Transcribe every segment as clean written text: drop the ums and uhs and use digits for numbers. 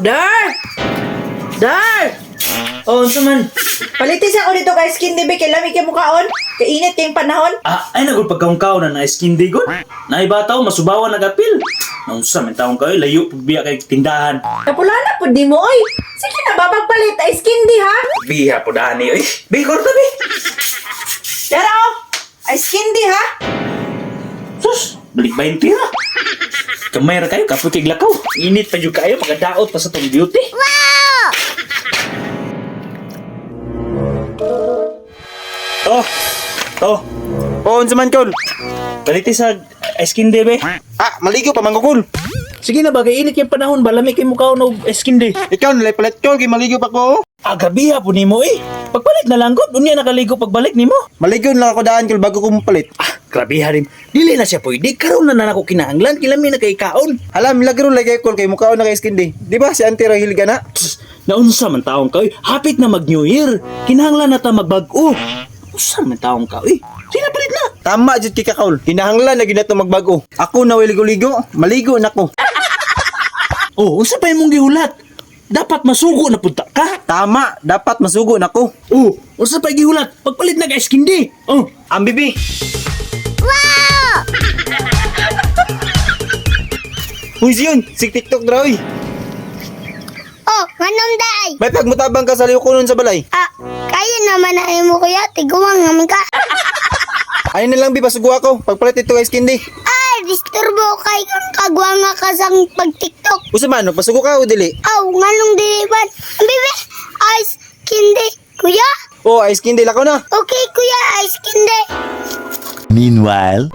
Dar! Dar! Oh, unsa man? Paliti sa ako dito kay skin DB kay lami kay mukaon. Kay init kay panahon. Ah, ay nagul pagkaon na na skin day gud. Naibataw masubawan nagapil. Naunsa man taon kayo layo pud biya kay tindahan. Kapula na pud nimo oy. Sige na ba pagpalit ay skin di ha? Biha pud ani oy. Bi korta bi. Dara oh. Ay skin di ha? Sus, balik 20 ra. Kamay ra kayo kapoy kay lakaw. Init pa jud kayo magadaot pa sa tong beauty. Wow! Oh. Oh, Oh, unsa man kol? paliti sa skin day be. Ah, maligo pa man ko kol. Sige na ba kay init kay panahon ba lami kay mukaon og skin day. Ikaw nalay palit kol kay maligo pa ko. Ah, grabiha po nimo eh. Pagpalit na lang gud, unya nakaligo pagbalik nimo. Maligo na lang ako daan kol bago ko mapalit. Ah, grabiha rin. Dili na siya pwede. Karon na na nako kinahanglan. Kilami na kay kaon. Hala, milagro lay kay kol kay mukaon na kay skin day. Di ba si Auntie Rahil gana? Tss, naunsa man taong ka, oy. Hapit na mag New Year. Kinahanglan na ta magbag-o. Unsa man taong ka, oy. Sina palit na. Tama jud kay ka kol. Kinahanglan na gyud nato magbago. Ako na ligo-ligo, maligo na ko. Oh, unsa pa imong gihulat? Dapat masugo na punta ka. Tama, dapat masugo na ko. Oh, unsa pa gihulat? Pagpalit na ka skin day. Oh, Ang bibi. Wow! Uy, Zion, sig TikTok dra oy. Oh, nganong daay? May pagmutabang ka sa liw kunon sa balay. Ah, kaya naman na imo kuya, tiguang naman ka. Ay na lang bi pasugo ako. Pagpalit ito kay skin day. Ay, disturbo kay kang kagwanga ka sang pag-TikTok. Usa man, pasugo ka o dili? Aw, nganong diliban? Ang bibi, ice candy. Kuya? Oh, ice candy lakaw na. Okay, kuya, ice candy. Meanwhile,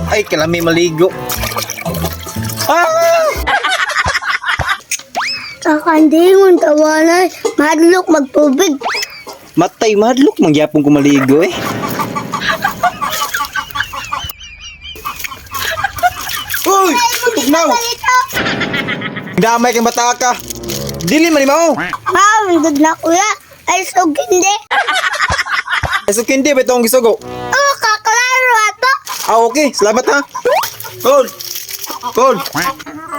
Ay, kalami maligo. Ah! Kakandingon tawanan, madlok magtubig. Matay madlok mangyapon ko maligo eh. Uy! Tugnaw! Palito! Damay kang bata ka. Dili man ni mao. Ma'am, good na kuya. Ice og candy. Ay, so kindi ba itong gisugo? Oh, kaklaro ato. Ah, okay. Salamat ha. Kol! Kol!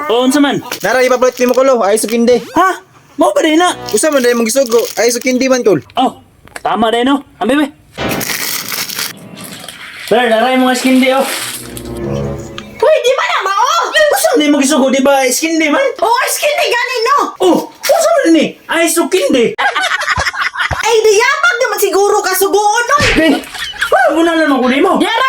oh unsa man? Nara, ipapalit ni mo kulo. Ay, so kindi. Ha? Mao ba din na? Usa man dahil mong gisugo. Ay, so kindi man kol. Oh, tama din no. Ang bebe. Sir, naray mo nga skin day oh. Uy, di ba na mao? Unsa man mo gisugo di ba skin day man? Oh, ay skin di gani no. Oh, unsa man ni? Ay so kindi. Ay diyabag naman siguro ka sugoon oy. Eh, wala mo na lang ako nimo. Dara.